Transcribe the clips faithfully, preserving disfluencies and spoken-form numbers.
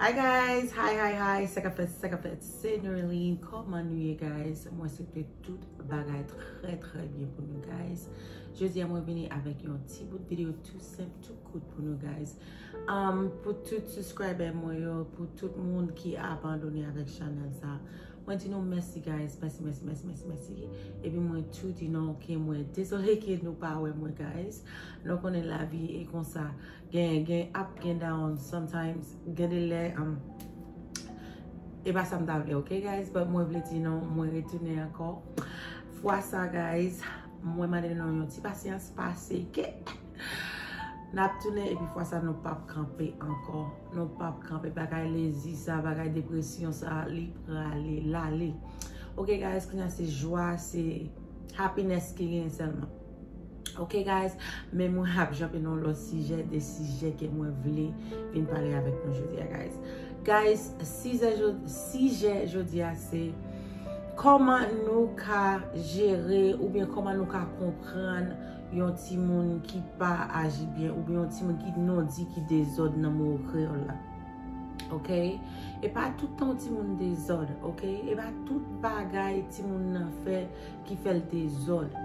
Hi guys, hi hi hi, sa k ap fèt, sa k ap fèt, se Norline, kòman nou ye guys? Mwen swete tout bagay trè trè byen pou nou guys. Jodi a mwen vini avèk yon ti bout videyo tou senp, tou kout pou nou guys. Um, pou tout subscriber mwen yo, pou tout moun ki abandone avèk chanèl sa, mwen di nou mèsi guys, mèsi, mèsi, mèsi, mèsi, mèsi. Epi mwen tou di nou ke mwen dezole ke nou pa wè mwen guys. Nou konnen lavi e konsa. Gen, gen up, gen down, sometimes, gen de lè, um, e pa sa m ta vle, ok guys? But mwen vle di nou, mwen retounen ankò. Fwa sa guys, mwen mande nou yon ti pasyans, pase ke n ap tounen, epi fwa sa nou p ap kanpe ankò. Nou p ap kanpe, bagay lezi sa, bagay depresyon sa, li prale, l ale. Ok guys, kounye a se jwa, se happiness ki genyen sèlman. Ok guys, men mwen ap janpe nan lòt sijè, de sijè ke mwen vle vin pale avèk nou jodi a guys. Guys, sijè jo- sijè jodi a se kòman nou ka jere oubyen kòman nou ka konprann yon timoun ki pa aji byen oubyen yon timoun ki nou di ki dezòd nan mo kreyòl la. Ok? E pa tout tan yon timoun dezòd, ok? E pa tout bagay timoun nan fè ki fè l dezòd.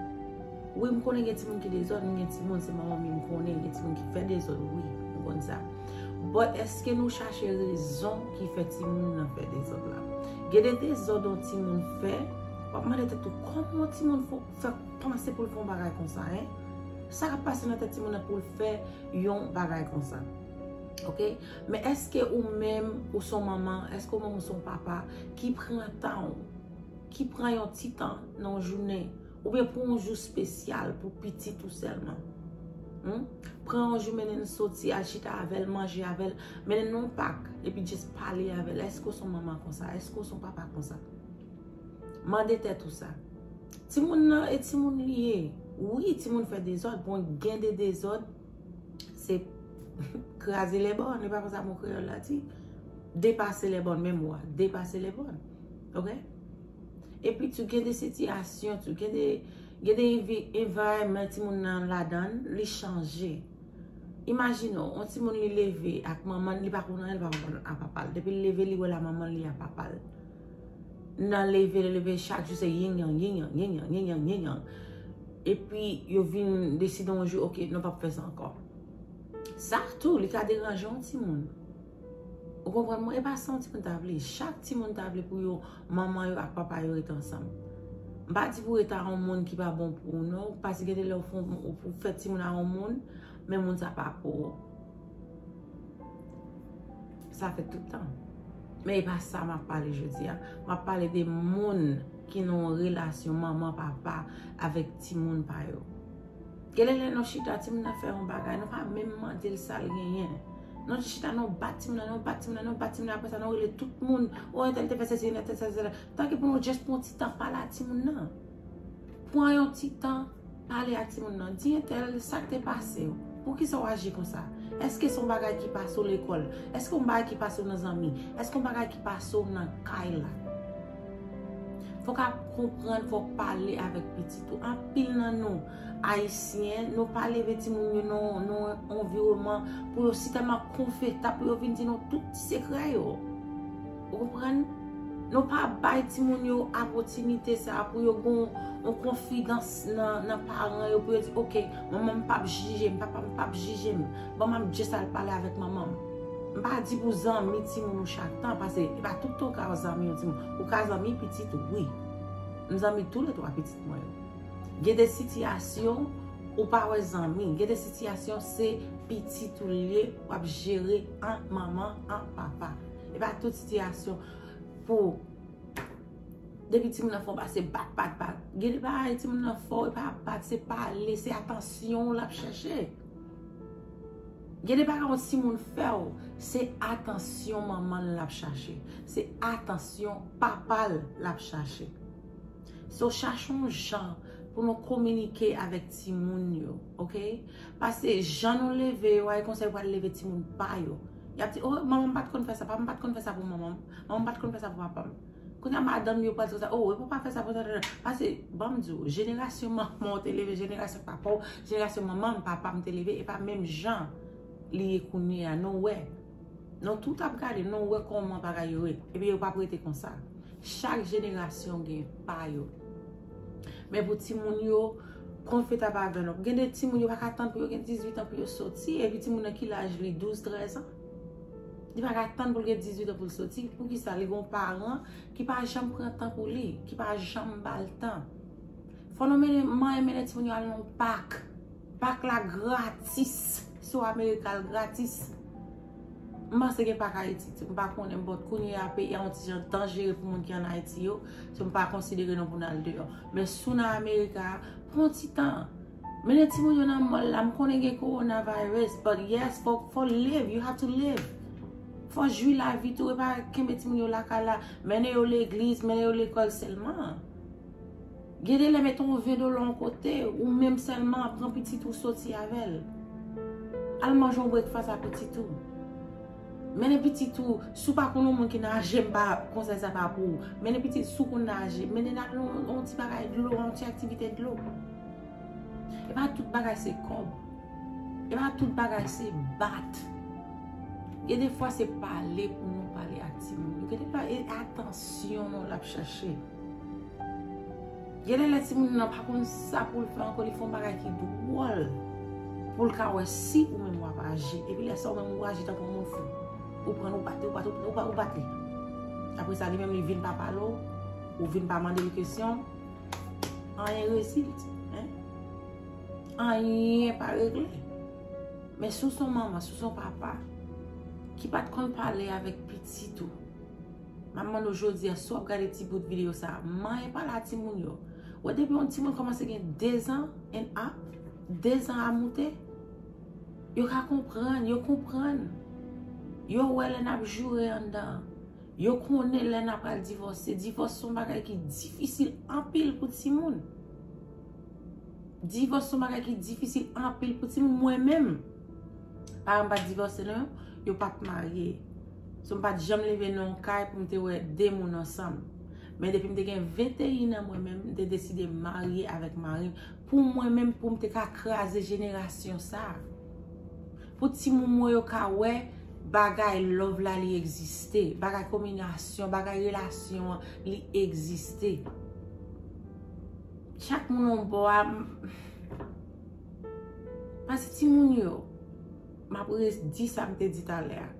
Wi, m konnen gen timoun ki dezòd, m gen timoun, se manman m, m konnen gen timoun ki fè dezòd, wi, m konn sa. But èske nou chache rezon ki fè timoun nan fè dezòd la? Gen de dezòd yon timoun fè, w ap mande tèt ou, kòman yon timoun fè, fè panse pou l fè yon bagay konsa, en? Sa k ap pase nan tèt timoun nan pou l fè yon bagay konsa? Ok? Men èske ou menm, ou se yon manman, èske ou menm ou se yon papa ki pran tan w, ki pran yon ti tan nan yon jounen, oubyen pou yon jou espesyal pou pitit ou sèlman? Hmm? Pran yon jou, mennen l soti, al chita avè l, manje avè l, mennen l nan yon pak, epi just pale avè l. Èske w se yon manman konsa? Èske w se yon papa konsa? Mande tèt ou sa. Timoun nan e timoun li ye. Wi, timoun fè dezòd. Bon, gen de dezòd, se kraze lè bòn. E pa konsa mo kreyòl la di? Depase lè bòn, menm mo a. Depase lè bòn. Ok? Epi tou, gen de sitiyasyon, tou, gen de, gen de envi- environment timoun nan ladan l, li chanje. Imajine w, yon timoun li leve ak manman l, li pa konn anyen, li pa konn a papa l. Depi l leve, li wè la manman l, li a papa l. Nan leve, leve, chak jou se yin yang, yin yang, yin yang, yin yang, yin yang. Epi yo vin deside yon jou, ok, nou p ap fè sa ankò. Sa tou, li ka deranje yon timoun. Ou konprann mwen? E pa sa yon timoun ta vle. Chak timoun ta vle pou yo, manman yo ak papa yo rete ansanm. M pa di pou rete a yon moun ki pa bon pou ou, non. Paske gen de lè ou fè, ou pou fè timoun a yon moun, men moun sa pa pou ou. Sa fèt tout tan. Men e pa sa m ap pale jodi a. M ap pale de moun ki nan yon relasyon manman, papa avèk timoun pa yo. Gen de lè nou chita, timoun nan fè yon bagay, nou pa menm mande l sa l genyen. Nou chita, nou bat timoun nan, nou bat timoun nan, nou bat timoun nan, apre sa nou rele tout moun, o, entèl te fè sesi, entèl te fè sela. Tanke pou nou just pran yon ti tan pale a timoun nan. Pran yon ti tan pale a timoun nan. Di entèl sa k te pase w. Poukisa w aji konsa? Èske se yon bagay ki pase w lekòl? Èske yon bagay ki pase w nan zanmi? Èske yon bagay ki pase w nan kay la? Fò w ka konprann, fò w pale avèk pitit ou. Anpil nan nou, Ayisyen, nou pa leve timoun yo nan, nan yon anviwònman pou yo sitèlman konfòtab pou yo vin di nou tout ti sekrè yo. Ou konprann? Nou pa bay timoun yo opòtinite sa a pou yo gen yon konfidans nan, nan paran yo, pou yo di, ok, manman m p ap jije m, papa m p ap jije m. Ban m ap just al pale avèk manman m. M pa di pou zanmi timoun ou chak tan, paske e pa tout tan ou ka zanmi yon timoun. Ou ka zanmi pitit ou, wi. M zanmi toulètwa pitit mwen yo. Gen de sitiyasyon, ou pa wè zanmi. Gen de sitiyasyon, se pitit ou l ye, w ap jere an manman, an papa. E pa tout sitiyasyon pou depi timoun nan fè w pase bat, bat, bat. Gen de bagay timoun nan fè w, e pa bat, se pale, se atansyon w l ap chèche. Gen de bagay yon timoun fè w, se atansyon manman l l ap chache. Se atansyon papa l l ap chache. So, chache yon jan pou nou kominike avèk timoun yo, ok? Paske jan nou leve yo a, e konsa yo pral leve timoun pa yo. Y ap di, o, manman m pa t konn fè sa, papa m pa t konn fè sa pou manman m, manman m pa t konn fè sa pou papa m. Kounye a, madanm yo pral di konsa, o, e papa fè sa pou tata. Paske, ban m di w, jenerasyon manman w te leve, jenerasyon papa w, jenerasyon manman m, papa m te leve, e pa menm jan li ye kounye a, nou wè. Nou tout ap gade, nou wè kòman bagay yo ye. Epi yo p ap rete konsa. Chak jenerasyon gen pa yo. Men pou timoun yo, konfèt ap avè nou. Gen de timoun yo pa ka tann pou yo gen dizuit an pou yo soti. Epi timoun nan ki laj li? Douz, trèz an. Li pa ka tann pou l gen dizuit an pou l soti. Poukisa? Li gen yon paran ki pa janm pran tan pou li, ki pa janm ba l tan. Fò nou mennen, manyen mennen timoun yo al nan pak. Pak la gratis. Si w Amerika, l gratis. M panse gen pak Ayiti tou. M pa konnen, but kounye a peyi a yon ti jan danjere pou moun ki ann Ayiti yo. So m pa konsidere nou pou n al deyò. Men si w nan Amerika, pran yon ti tan. Mennen timoun yo nan mall la, m konnen gen coronavirus, but yes, fò, fò live, you have to live. Fò jwi lavi tou, e pa kenbe timoun yo lakay la, mennen yo legliz, mennen yo lekòl sèlman. Gen de lè mete yon ven dola yon kote, ou menm sèlman pran pitit ou soti avè l. Al manje yon breakfast a pitit ou. Mennen pitit ou, si w pa konn yon moun ki naje, m pa, konsèy sa pa pou ou. Mennen pitit, si w konn naje, mennen l al yon, yon ti bagay dlo, yon ti aktivite dlo. E pa tout bagay se kòb. E pa tout bagay se bat. Gen de fwa se pale pou nou pale ak timoun yo. Gen de fwa e atansyon nou l ap chache. Gen de lè timoun nan pa konn sa pou l fè ankò, li fè yon bagay ki dwòl. Pou l ka wè si ou menm w ap aji. Epi lè sa ou menm ou aji tankou moun fou. Ou pran l, ou bat li, ou bat, ou, ou, ou bat li. Apre sa, li menm li vin pa pale w, ou vin pa mande l kesyon. Anyen rezilte, en? Anyen pa regle. Men si w se yon manman, si w se yon papa ki pa t konn pale avèk pitit ou, m ap mande w jodi a, si w ap gade ti bout videyo sa a, manyen pale a timoun yo. Wè depi yon timoun kòmanse gen dezan and up, dezan a moute, yo ka konprann, yo konprann. Yo wè lè n ap joure anndan an. Yo konnen lè n ap pral divòse. Divòs se yon bagay ki difisil anpil pou timoun. Divòs se yon bagay ki difisil anpil pou timoun. Mwen menm, paran m pa t divòse non, yo p ap marye. So m pa t janm leve nan yon kay pou m te wè de moun ansanm. Men depi m te gen venteyen an, mwen menm, m te deside marye avèk mari m. Pou mwen menm, pou m te ka kraze jenerasyon sa a. Pou timoun mwen yo ka wè bagay love la li egziste, bagay kombinasyon, bagay relasyon an li egziste. Chak moun yon bò a, m-, pase timoun yo, m ap redi sa m te di talè a.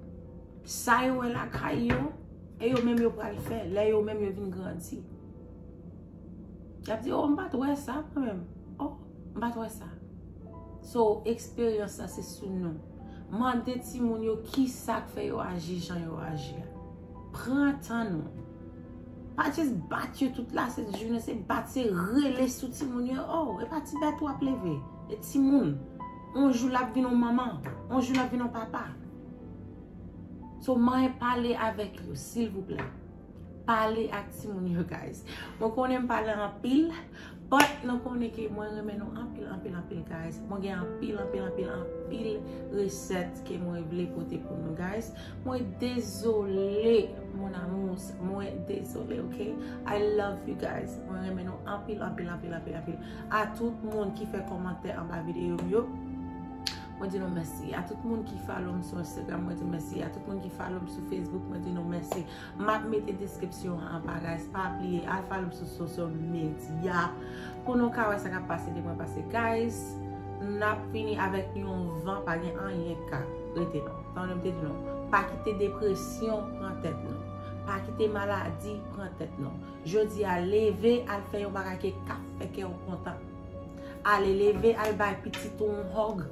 Sa yo wè lakay yo, e yo menm yo pral fè, lè yo menm yo vin grandi. Y ap di, "Oh, m pa t wè sa mwen menm. Oh, m pa t wè sa." So, eksperyans la se sou nou. Mande timoun yo kisa k fè yo aji jan yo aji a. Pran tan nou. Pa just bat yo tout la, se jounen, se bat, se rele sou timoun yo. Oh, e pa ti bèt w ap leve. E timoun. On jou l ap vin yon manman. On jou l ap vin yon papa. So, manyen pale avèk yo, silvouplè. Pale ak timoun yo, guys. Mwen konnen m pale anpil, but nou konnen ke mwen renmen nou anpil, anpil, anpil, guys. Mwen gen anpil, anpil, anpil, anpil resèt ke mwen vle pote pou nou, guys. Mwen dezole, mon amour. Mwen dezole, ok? I love you guys. Mwen renmen nou anpil, anpil, anpil, anpil, anpil. A tout moun ki fè kòmantè anba videyo m yo, mwen di nou mèsi. A tout moun ki follow m sou Instagram, mwen di mèsi. A tout moun ki follow m sou Facebook, mwen di nou mèsi. M ap mete deskripsyon an anba, guys. Pa bliye, al follow m sou social media pou nou ka wè sa k ap pase depi mwen pase, guys. N ap vini avèk yon van, pa gen anyen k ka rete non. Tande m te di nou, pa kite depresyon pran tèt nou. Pa kite maladi pran tèt nou. Jodi a, leve, al fè yon bagay ke k ap fè kè w kontan. Ale, leve, al bay pitit ou yon hug.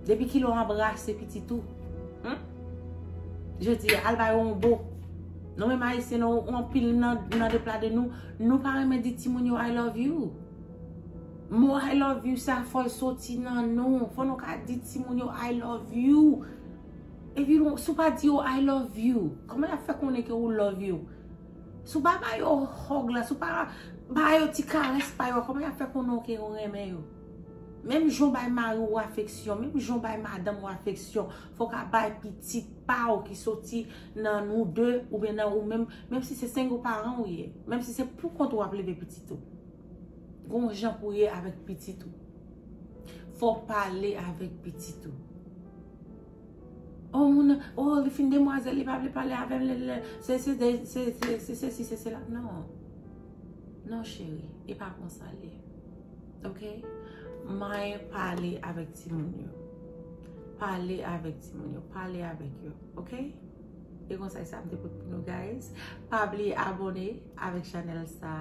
Depi kilè w anbrase pitit ou? Hmm? Jodi a, al bay yon bo. Nou menm Ayisyen, nou, anpil nan, nan de pla de nou, nou pa renmen di timoun yo, "I love you." Mo "I love you" sa, fò l soti nan nou. Fò nou ka di timoun yo, "I love you." Epi nou, si w pa di yo, "I love you," kòman y ap fè konnen ke ou love yo? Si w pa ba yo hug la, si w pa ba yo ti karès pa yo, kòman y ap fè konnen ke ou renmen yo? Menm jan w bay mari w afeksyon, menm jan w bay madanm ou afeksyon, fò w ka bay pitit pa w ki soti nan nou de, oubyen nan ou menm, menm si se single paran ou ye, menm si se pou kont ou w ap leve pitit ou. Gon jan pou w ye avèk pitit ou. Fò w pale avèk pitit ou. Oh, moun, oh, li fin demwazèl, li pa vle pale avè m, lè, lè, se, se, se, se, se, se sesi, se sela. Non. Non, cheri, e pa konsa l ye. Ok? May pale avèk timoun yo. Pale avèk timoun yo. Pale avèk yo. Ok? E konsèy sa m te pote pou nou, guys. Pa bliye abòne avèk chanèl sa.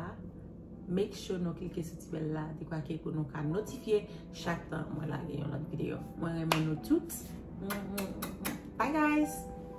Make sure nou klike sou ti bèl la, dekwa ke pou nou ka notifye chak tan mwen lage yon lòt videyo. Mwen renmen nou tout. Bye, guys!